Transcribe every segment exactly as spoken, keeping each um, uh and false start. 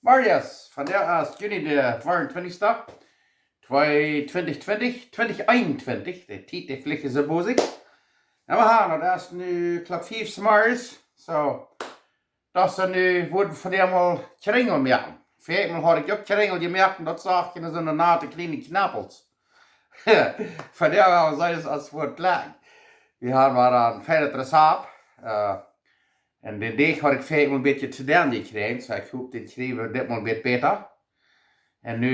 Marius, vondoag es Juni de veeauntwintichste, twee, twintich twintich, twintich eenuntwintich, de Tiet, dee flicht soo bosich. En wie haben, daut es nu Klock fief zemorjes, soo, daut es nu, woat vondoag mol Kjrinjel moaken. Väaemol haud ekj uk Kjrinjel jemoakt, un daut sach ekj en soone nate kjliene Kjnapels. Vondoag haben wie soo aus, aus woat kjlak. Wie haben mau een feinet Rezapt, äh, un dän Deech haud ekj väaemol een bät to dun jekjräajen, soo ekj hop, dän kjrie wie ditmol een bät bäta. Un nu,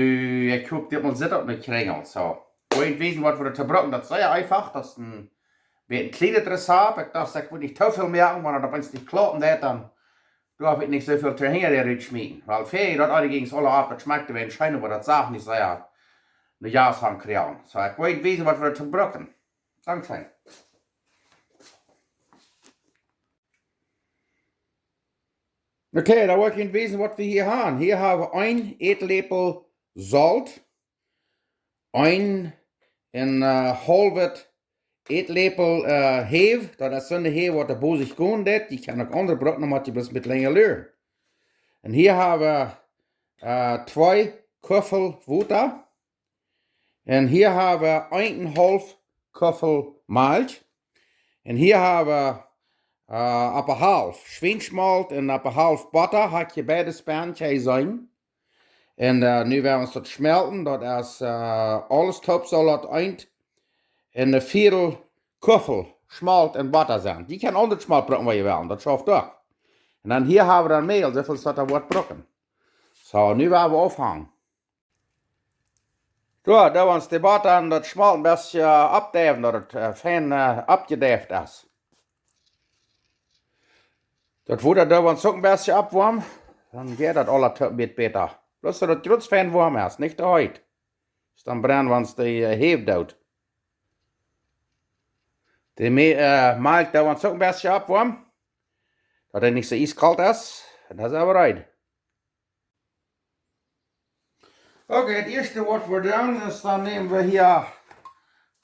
ekj hop, ditmol sitt daut nu Kjrinjel, soo. Woa ekj junt wiesen, waut wie doatoo brucken. Daut es sea eefach, daut es een bät een kjlienet Rezapt. Ekj docht, ekj woa nich too väl moaken, wan daut opp eemol nich kloppen deit, dan doaf ekj nich soo väl Tehinja rutschmieten. Wiels väl daut aule jinkj aul opp, daut schmakjt, daut wia scheen, oba daut sach nich sea no Jas aunjekjräajen. Soo, ekj woa junt wiesen, waut wie doatoo brucken. Dankscheen. Okay, dan woa ekj junt wiesen, waut wie hia haben. Hia haben wie een Ätläpel Solt, een un, äh, haulwet Ätläpel, äh, Häw. Daut es soone Häw, waut doa bosich gonen deit. Dee kaun uk aundre brucken, dan mott jie bloos een bät lenja luren. Un hia haben wie, äh, twee Kuffel Wota. Un hia haben wie eenunhaulf Kuffel Malkj. Un hia haben wie, äh, opp de Halft Schwienschmolt un opp de Halft Botta, ha ekj beides bie, kjenn jie seenen. Un, äh, nu woa wie ons daut schmelten, daut es, äh, aules toop saul daut een un een Viedel Kuffel Schmolt un Botta sennen. Jie kjennen aundret Schmolt brucken, waut jie wellen, daut schauft uk. Un dan hia haben wie dan Mäl, soo väl aus daut doa woat brucken. Soo, nu woa wie aunfangen. Soo, doa woa wie ons de Botta un daut Schmolt een bät, äh, oppdeiwen, daut et, äh, fein, äh, oppjedeift es. Daut Wota doa woa wie ons uk een bät oppwoamen, dan jeit daut aula een bät bäta. Bloos daut et jrots fein woam es, nich too heet. Dan brennen wie ons de, äh, Häw doot. De Mä-, äh, Malkj doa woa wie ons uk een bät oppwoamen, daut et nich soo ieskolt es. Un daut es oba reed. Okay, daut ieeschte, waut wie doonen, es, dan näm wie hia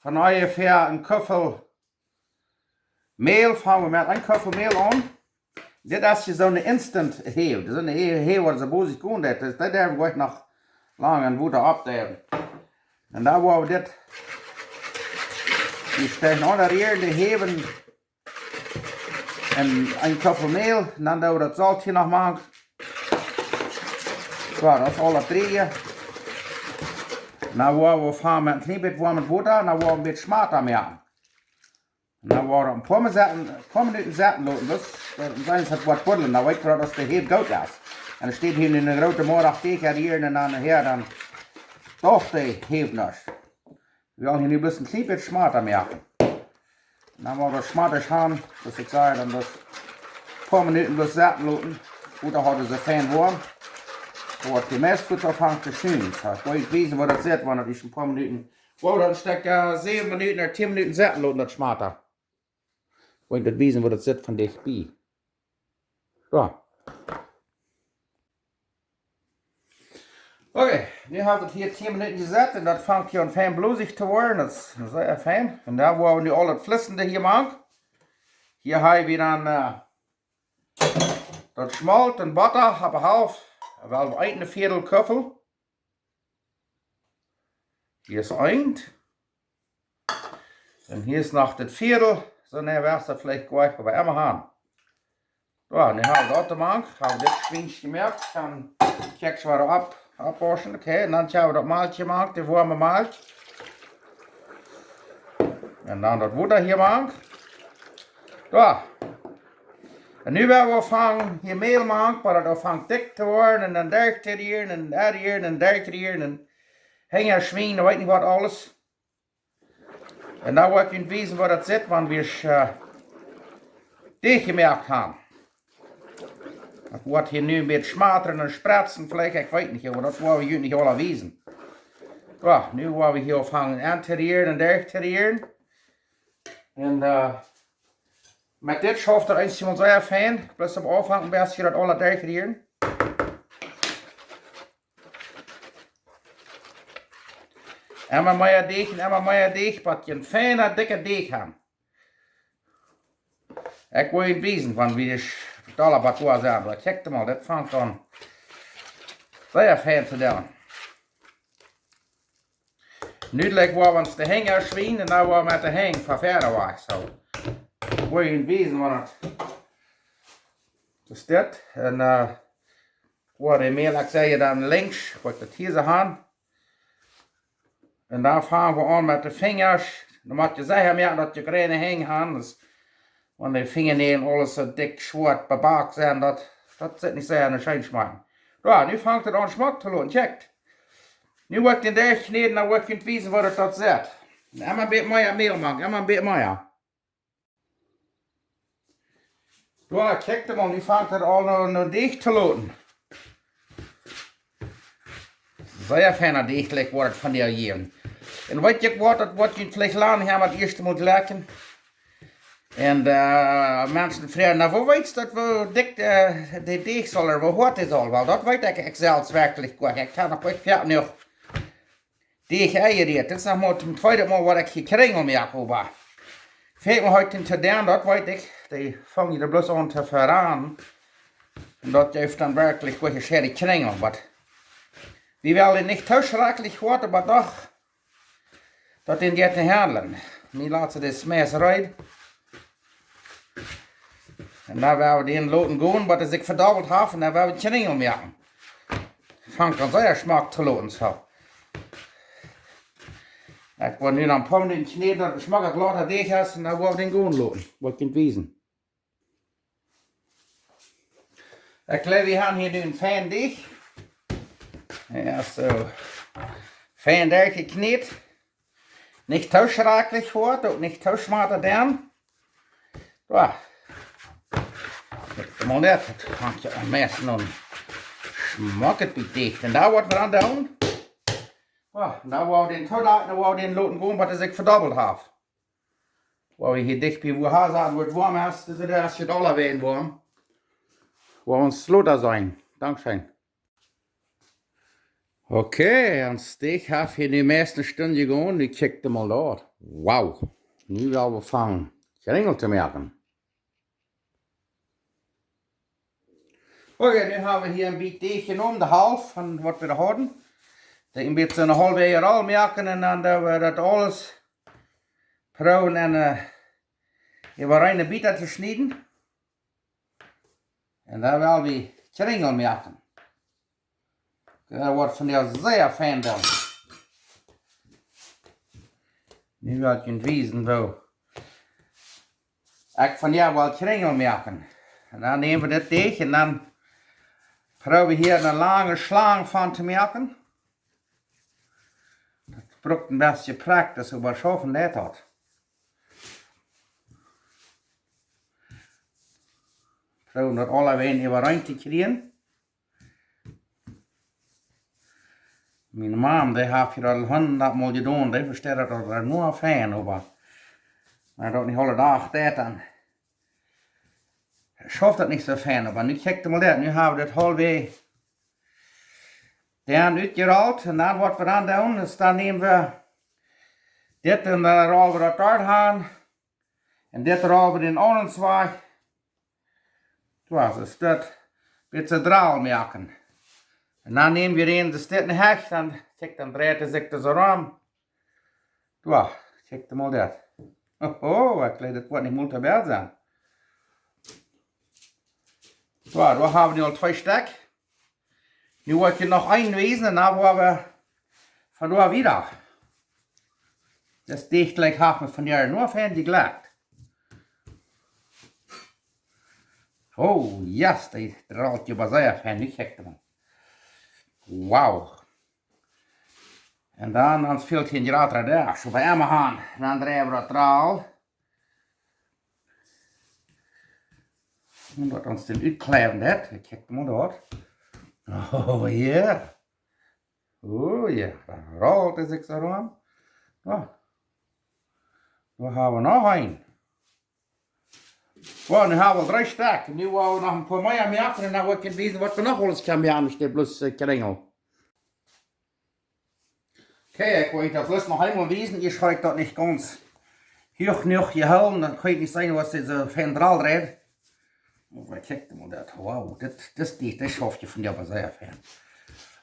von onjefäa een Kuffel Mäl, fang wie met een Kuffel Mäl aun. Dit es hia soone Instant Häw. Daut es soone Häw, Häw, waut soo bosich gonen deit. Daut, daut derw wie nich lang en Wota oppdeiwen. Un dan woa wie dit, dee Stäakjen aunrieren, dee Häw, un een Kuffel Mäl, un dan doo wie daut Solt hia noch mank. Soo, daut es aul daut drieje. Dan woa wie aunfangen met een kjlien bät woamet Wota, dan woa wie een bät Schmauta moaken. Un dan woa wie een poa Minuten sitten, poa Minuten sitten loten, daut, daut, dan es daut waut buddlen, dan weet wie, daut de Häw goot es. Un et steit hia nu een groote Moarach Deeg hia, un dan hia, dan doch de Häw nuscht. Wie wellen hia nu bloos een kjlien bät Schmauta moaken. Dan woa wie daut Schmauta haben, soo aus ekj säd, dan daut poa Minuten bloos sitten loten. Wota haft soo fein woam. Daut woat hia meist goot aunfangen to schwienen. Soo, ekj woa junt wiesen, woo daut sitt, wan daut es een poa Minuten. Woa wie daut een Stekj, äh, säwen Minuten ooda tieen Minuten sitten loten, daut Schmauta. Woa junt daut wiesen, woo daut sitt von dicht bie. Soo. Okay, nu haft et hia tieen Minuten jesett un daut fangt hia aun fein bosich to woaren. Daut es sea fein. Un dan woa wie nu aul daut Flissende hia mank. Hia hab wie dan, äh, daut Schmolt un Botta, opp de Halft, woll wie een un een Viedel Kuffel. Hia es eent. Un hia es noch daut Viedel. Soo, nä, woat daut veleicht jlikj, oba emma han. Soo, nu hab wie daut mank, hab wie dit Schwiensch jemoakt. Dan kjikj, ekj woa opp, oppwauschen, okay. Un dan hab wie daut Malkj jemoakt, de woame Malkj. Un dan daut Wota hia mank. Soo. Un nu woa wie aunfangen hia Mäl mank, oba daut aunfangt dikj to woaren un dan derch to rieren un derch rieren un derch rieren un hinja schwienen, weet nich waut aules. Un dan woa ekj junt wiesen, woo daut sitt, wan wie, äh, Deeg jemoakt haben. Daut woat hia nu een bät schmatren un spretzen, veleicht, ekj weet nich, oba daut woa wie junt nich aula wiesen. Soo, nu woa wie hia aunfangen auntorieren un derchtorieren. Un, äh, met dit schauft daut eensjemol sea fein. Bloos aum Aunfank een bät daut aula derchrieren. Emma mea Deeg un emma mea Deeg, bat jie een feina, dikja Deeg haben. Ekj woa junt wiesen, wan wie daut aula bat doa sent. Oba kjikjt mol, dit fangt aun. Sea fein to doonen. Nu woa wie ons de Henj schwienen un dan woa wie met de Henj von wieda wajch. Soo. Woa ekj junt wiesen, waut daut es. Dit. Un, äh, woa de Mäl, ekj saj dan linkjs, woa ekj daut hia soo han. Un dan fang wie aun met de Finjasch. Dan mott jie secha moaken, daut jie reine Henj han. Dus, wan de Finjanäajel aules soo dikj schwoat bebakt sent, daut, daut sitt nich sea scheen schmakjen. Jo, nu fangt et aun schmock to loten, kjikjt. Nu woa ekj dän Deich kjnäden, dan woa ekj junt wiesen, woo daut, daut sitt. Un emma een bät mea Mäl moaken, emma een bät mea. Jo, kjikjt mol, nu fangt et aun no, no Deich to loten. Sea feina Deich, like, woat et von däm jäwen. Un weet jie waut, daut woat junt veleicht lang hia daut ieeschte Mol jlikjen. Un, äh, Menschen froagen, na, woo weetst du daut, woo dikj, äh, de Deich saul, ooda woo hoat dee saul? Well, daut weet ekj, ekj selfst werkjlich goanich. Ekj kaun noch nich foaken jenuach Deich enjerieet. Dit es noch mau daut tweede Mol, waut ekj hia Kjrinjel moak, oba fält mie hia nich to doonen, daut weet ekj. Dee fangen hia bloos aun to veranen. Un daut jeft dan werkjlich goode Kjrinjel. Oba wie wellen nich too schrakjlich hoat, oba doch, daut dee nich to handlen. Nu lot ekj de Schmäs reed. Un dan woa wie dän loten gonen, waut hee sikj vedobbelt haft, un dan woa wie Kjrinjel moaken. Fangt aun sea schmock to loten, soo. Ekj woa nu noch een poa Minuten kjnäden, daut et schmock glada Deich es, un dan woa wie dän gonen loten. Woa ekj junt wiesen. Ekj jleew, wie haben hia nu een fein Deich. Jo, soo. Fein derchjekjnät. Nich too schrakjlich hoat, uk nich too schmock to doonen. Jo. Kjikjt mol dit, daut fangt je aum meisten aun. Schmock et bie Deich. Un dan woa wie aun doonen. Jo, un dan woa wie dän toodecken, dan woa wie dän loten gonen, waut hee sikj vedobbelt haft. Woa wie hia dicht bie wua hee saut, wua et woam es, dis, daut es je dolla woam. Woa wie ons lota seenen. Dankscheen. Okay, ons Deich haft hia nu meist eene Stund jegonen, nu kjikjt mol doa. Wow. Nu woa wie aunfangen Kjrinjel to moaken. Okay, nu hab wie hia een bät Deich jenomen, de Halft von waut wie hauden. Dan een bät eene haulwe Roll moaken un dan woa wie daut aules proowen en, äh, äwa eene Bieta to schnieden. Un dan woa wie Kjrinjel moaken. Daut woat vondoag sea fein dan. Nu woa ekj junt wiesen, woo ekj vondoag woa Kjrinjel moaken. Un dan näm wie dit Deich un dan proow wie hia eene lange Schlang von to moaken. Daut brukt een bät Practice, oba schaufen deit daut. Proowen daut aule een bät äwareen to kjrieen. Miene Mam, dee haft hia aul hundat Mol jedonen, dee vesteit daut aul nu fein, oba wan daut nich aule Dach deit, dan schauft daut nich soo fein. Oba nu kjikjt mol dit, nu hab wie dit haulwe dan utjerollt un dan waut wie dan doonen, es dan näm wie dit un dan roll wie daut doa han. Un dit roll wie dän aundren Wajch. Doa, soo es daut. Bät drall moaken. Un dan näm wie dän, daut es dit een Hecht, dan, kjikj, dan dreit hee sikj doa soo rom. Doa, kjikj mol dit. Oho, ekj jleew, daut woat nich mol to bät sennen. Doa, doa hab wie nu aul twee Stekj. Nu woa ekj noch een wiesen un dan woa wie von doa wieda. Daut Deich jlikjt, haft mie vondoag noch fein jejlikjt. Oh, yes, dee rollt je oba sea fein, nu kjikjt mol. Wow. Un dan, dan fält hia een jratra Deich, soo bie emma han. Un dan dreien wie daut drall. Un daut ons dan utkjleewen deit. Ekj kjikj mol doa. Oh, jo. Oh, jo. Dan rollt hee sikj soo rom. Jo. Dan hab wie noch een. Jo, nu hab wie dree Stekj. Nu woa wie noch een poa mea moaken un dan woa ekj junt wiesen, waut wie noch aules kjennen moaken, nich bloos, äh, Kjrinjel. Okay, ekj well daut bloos noch eemol wiesen. Ekj hab daut nich gaunz huach jenuach jehoolen, dan kaun ekj nich seenen, waut see soo fein drall dreit. Oba kjikj mol daut, wow, dit, dit, dit, dit schauft je vondoag oba sea fein.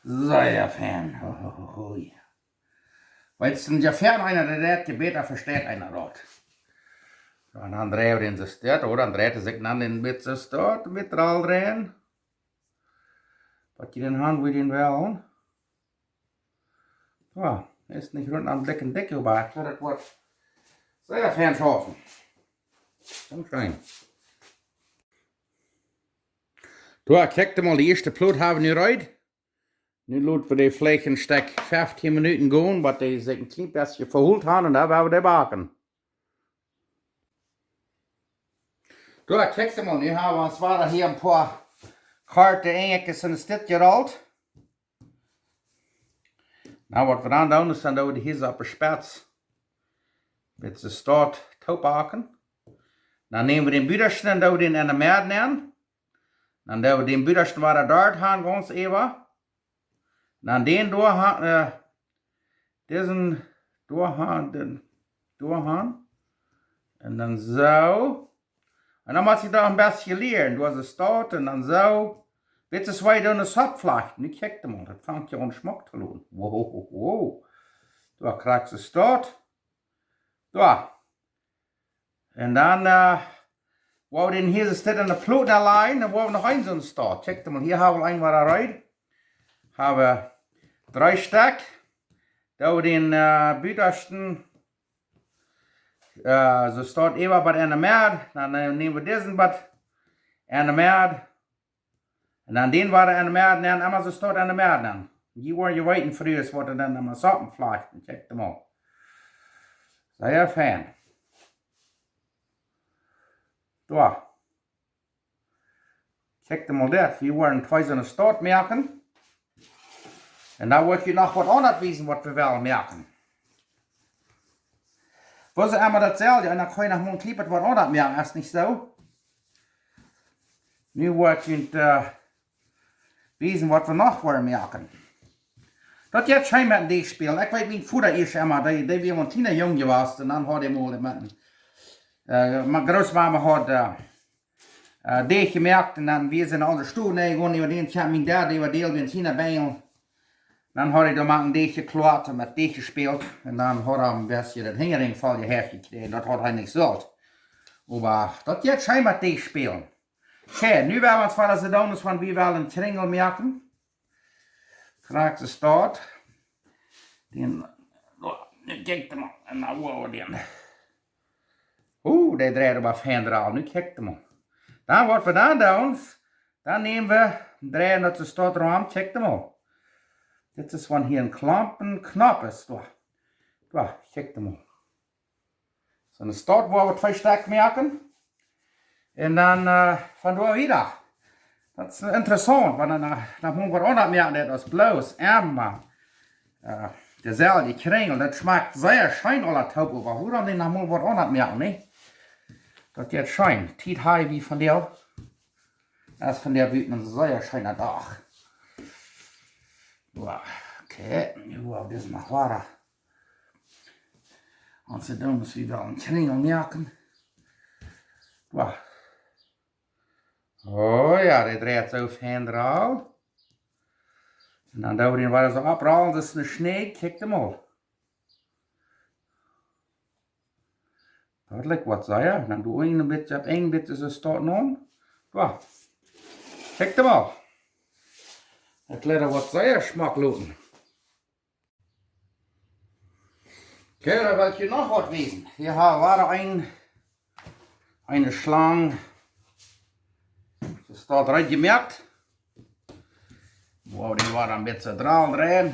Sea fein. Ho, ho, ho, ho, jo. Wiels je fein eena daut deit, je bäta vesteit eena daut. Un dan dreien wie dän soo, ooda dan dreit hee sikj dan een bät soo, een bät aul dreien. Waut jie dän haben, woo jie dän wellen. Jo, es nich runt aum dikjen Dach, oba daut woat sea fein schaufen. Komm scheen. Jo, kjikj mol, de ieeschte Plot hab wie nu reed. Nu lot wie dee veleicht een Stekj feftieen Minuten gonen, waut dee sikj een kjlien bät vehoolt haben, un dan woa wie dee backen. Jo, kjikj mol, nu hab wie ons wada hia een poa korte Enjekjes en de Stekj jerolt. Nu, waut wie dan doonen, es dan doo wie dee hia opp de Spetz met de Staut toobacken. Dan näm wie dän Butaschten un doo wie dän en de Medd nenn. Dan doo wie dän Butaschten wada doa han, gaunz äwa. Dan dän doa han, äh, disen doa han, dän doa han. Un dan soo. Un dan mott ekj daut een bät lieren. Doa es de Staut un dan soo. Dit es woo jie dan de Sopp flajchten. Nu kjikj mol, daut fangt jo aun schmock to loten. Wow, wow, wow. Doa krakjt de Staut. Doa. Un dan, äh, woa wie dän hia soo en de Plot nenn lajen, dan woa wie noch een soon Staut. Kjikj mol, hia hab wie een wada reed. Hab wie dree Stekj. Doo wie dän, äh, Butaschten, äh, soo Staut äwa bie en de Medd. Dan, äh, näm wie disen bät en de Medd. Un dan dän wada en de Medd, dan emma soo Staut en de Medd dan. Dee woaren je weeten, Frues, waut dan emma Soppen flajchten. Kjikj mol. Sea fein. Doa. Kjikj mol dit. Wie woaren twee soone Staut moaken. Un dan woa ekj junt noch waut aundret wiesen, waut wie wellen moaken. Waut es emma daut selwje, un dan kaun eena noch mol een kjlien bät waut aundret moaken, es nich soo? Nu woa ekj junt, äh, wiesen, waut wie noch woaren moaken. Daut jeit scheen met een Deajch spälen. Ekj weet, mien Voda ieescht emma, dee, dee wia, aus hee noch jung wia, un dan haud hee mol met een, äh, miene Grootmama haud, äh, äh, Deajch jemoakt un dan wia see en onse Stow, nä, ekj woa nich äwa dän, ekj hab mien Dad, dee wia Deel, wia en China Bengel. Dan haud hee doa mau een Deajch jekloat un met Deajch jespält. Un dan haud hee een bät daut Hinjarenk voll jehäft jekjräajen. Daut haud hee nich sult. Oba daut jeit scheen met Deajch spälen. Okay, nu woa wie ons wada soo doonen, aus wan wie wellen een Kjrinjel moaken. Krakjt soo Staut. Dän, nu kjikj mol, un dan woa wie dän. Oeh, dee dreit oba fein doa, nu kjikj mol. Dan waut wie dan doonen, dan näm wie, dreien daut soo Staut rom, kjikj mol. Dit es wan hia een Klompen Knopp es, doa. Doa, kjikj mol. Soone Staut woa wie twee Stekj moaken. Un dan, äh, von doa wieda. Daut es interessaunt, wan dan, äh, dan mott eena waut aundret moaken, daut es bloos emma, äh, deeselwje Kjrinjel. Daut schmakjt sea scheen aula toop, oba wuarom nich noch mol waut aundret moaken, nä? Daut jeit scheen. Tiet hab wie vondoag. Daut es vondoag buten een sea scheena Dach. Wow, okay, nu woa wie dit noch wada. Wan see dan, aus wie wellen een Kjrinjel moaken. Wow. Oh jo, dee dreit soo fein doa. Un dan doo wie dän wada soo oprollen, daut es een Schneed, kjikj mol. Daut lat waut seenen. Dan doo wie een bät opp een bät soo Staut nämen. Wow. Kjikj mol. Daut lat waut seenen, schmock loten. Okay, dan well ekj junt noch waut wiesen. Hia hab wie wada een, eene Schlang. Daut es doa reed jemoakt. Woa wie dee wada een bät doa dreien.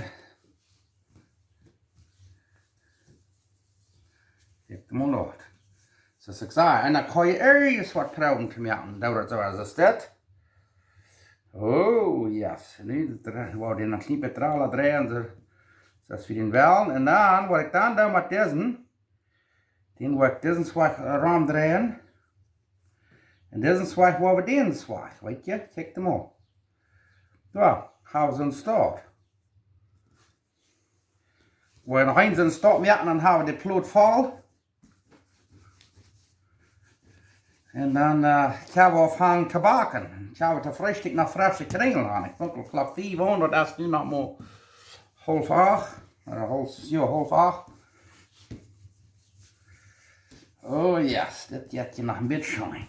Kjikj mol doa. Soo aus ekj säd, un dan kaun eena irjent waut proowen to moaken. Daut woat soo aus daut. Oh, yes. Nu, daut dre-, woa wie dän een kjlien bät doa dreien, soo, soo aus wie dän wellen. Un dan, waut ekj dan doo met disen, dän woa ekj disen Wajch romdreien. Un disen Wajch woa wie dän Wajch, weetst, kjikj mol. Soo, hab wie soon Staut. Woa wie noch eenen soon Staut moaken, dan hab wie de Plot voll. Un dan, äh, kjenn wie aunfangen to backen. Kjenn wie to Freestikj noch fresche Kjrinjel han. Ekj funk, ekj jleew, fief Uhr, daut es nu noch mau haulf acht. Äh, haulf, jo, haulf acht. Oh yes, dit jeit je noch een bät scheen.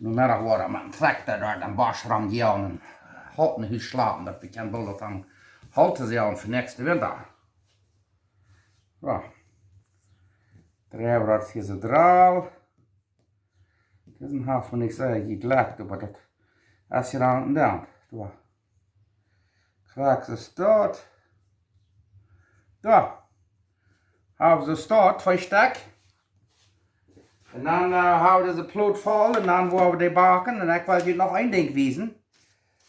Nomeddach woa wie met dän Trakjta doa dän Bosch romjoagen un Holt no Hus schlapen, daut wie kjennen boolt aunfangen Holt to säajen fa näakjsten Winta. Jo. Dree woat hia soo dree. Disen haft mie nich sea jejlekjt, oba daut es hia aun dän Dach. Doa. Krakjt soo steit. Doa. Hab soo steit, twee Stekj. Un dan, äh, hab wie dise Plot voll un dan woa wie dee backen. Un ekj well junt noch een Dinkj wiesen.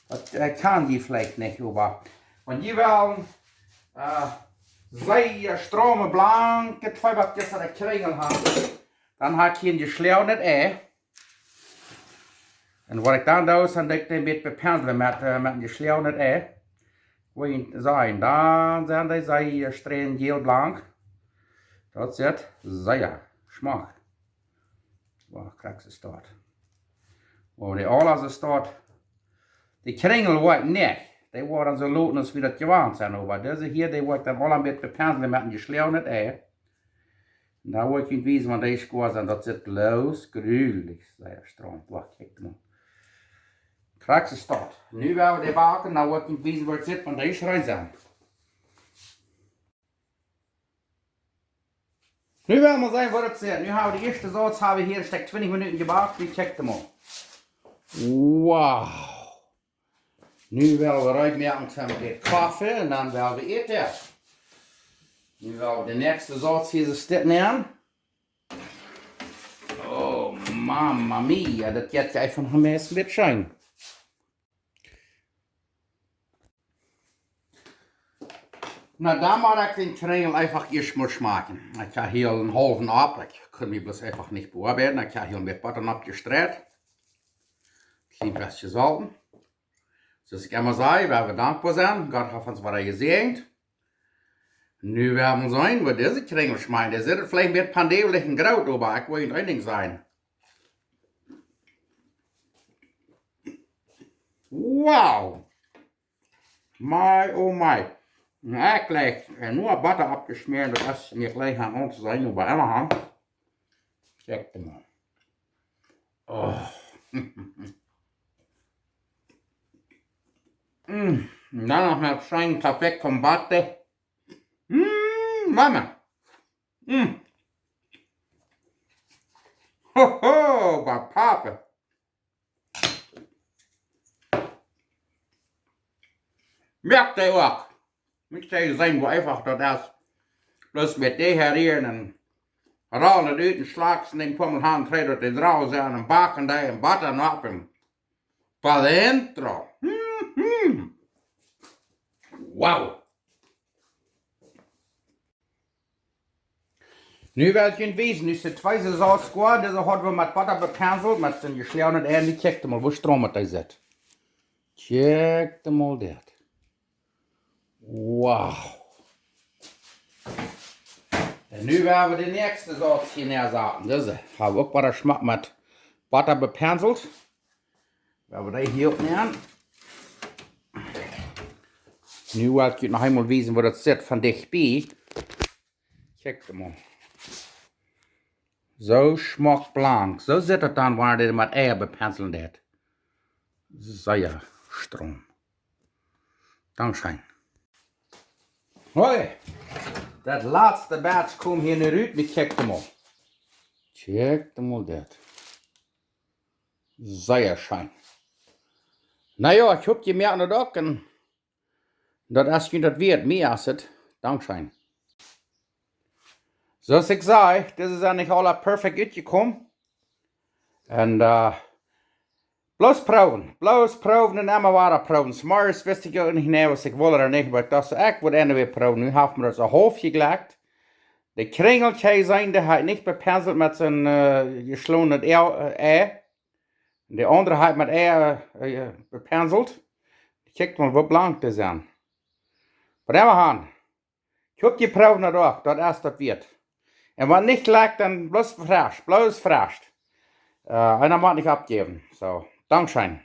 Daut, äh, kjenn jie veleicht nich, oba wan jie wellen, äh, sea strome, blanke Tweeback, daut Kjrinjel han, dan hab ekj hia een jeschloagenet Ei. Un waut ekj dan doo, es dan doo ekj dee een bät bepenseln met, äh, met een jeschloagenet Ei. Woa jie seenen, dan sent dee sea streen jäl blank. Daut sitt sea schmock. Woa, krakjt soo steit. Woa, dee aula soo steit. Dee Kjrinjel woa ekj nich. Dee woaren soo loten aus wie daut jewant sent. Oba dise hia, dee woa ekj dan aula een bät bepenseln met een jeschloagenet Ei. Un dan woa ekj junt wiesen, wan dee jeschloagen sent, daut sitt bloos jrulich sea stroom. Woa, kjikj mol. Krakjt soo steit. Nu woa wie dee backen, dan woa ekj junt wiesen, woo daut sitt, wan dee jeschloagen sent. Nu woa wie mol seenen, woo daut sitt. Nu hab wie de ieeschte Sauz, hab wie hia een Stekj twintich Minuten jebackt. Nu kjikj mol. Wow. Nu woa wie reed moaken fa de Koffe un dan woa wie äten. Nu woa wie de näakjste Sauz hia soo steit nämen. Oh, mamma mia, daut jeit je eefach een bät scheen. Na, dan mott ekj dän Kjrinjel eefach ieescht mol schmakjen. Ekj hab hia een haulwen opp, ekj kunn mie bloos eefach nich beoabeiden. Ekj hab hia een bät Botta oppjestreit. Kjlien bät jesolten. Soo aus ekj emma saj, wie woaren dankboa sennen. Gott haft ons wada jesäajent. Nu woa wie seenen, woo dise Kjrinjel schmakjen. Dee sent veleicht een bät pandewlich un groot, oba ekj well junt een Dinkj sajen. Wow! My, oh my. Un ekj jlikj, äh, nu Botta oppjeschmäat, daut es mie jlikj aun auntoseenen, oba emma han. Kjikj mol. Oh. Mm. Un dan noch met scheen Kaffee con Botta. Mm, mamma. Mm. Ho, ho, bie Papa. Moakt dee uk. Mott jie seenen, woo eefach daut es. Bloos met dee hia rieren un rollen daut ut un schlaksen dän Pummel han, trigj daut dee droag sent un backen dee un Botta opp un pa dentro. Mhm. Wow. Nu well ekj junt wiesen, nu es de tweede Sauz kloa, dise haud wie met Botta bepenselt, met soon jeschloagenet Ei, un kjikj mol, woo stroom daut sitt. Kjikj mol dit. Wow. Un nu woa wie de näakjste Sauz hia nensaten. Dise hab wie uk wada schmock met Botta bepenselt. Woa wie dee hia oppnämen. Nu well ekj junt noch eemol wiesen, woo daut sitt von dicht bie. Kjikj mol. Soo schmock blank. Soo sitt daut dan, wan eena met Eia bepenseln deit. Sea stroom. Dankscheen. Hoi. Daut latste Batch kjemt hia nu rut, nu kjikj mol. Kjikj mol dit. Sea scheen. Na jo, ekj hop, jie moaken daut uk un daut es junt daut wieet, mie es et. Dankscheen. Soo aus ekj säd, dise sent nich aula perfekt utjekomen. Un, äh, bloos proowen, bloos proowen un emma wada proowen. Zemorjes wist ekj uk nich, nä, waut ekj wull ooda nich, oba ekj docht, ekj woa eenmol proowen. Nu haft mie daut soo haulf jeglekjt. De Kjrinjel, jie seenen, dee hab ekj nich bepenselt met soon, äh, jeschloagenet Ei, äh, Ei. Un de aundre hab ekj met Ei, äh, bepenselt. Kjikj mol, woo blank dee sent. Oba emma han. Ekj hop, jie proowen daut uk, daut es daut wieet. Un wan nich jlekjt, dan bloos fresch, bloos fresch. Eena mott nich oppjäwen. Soo, dankscheen.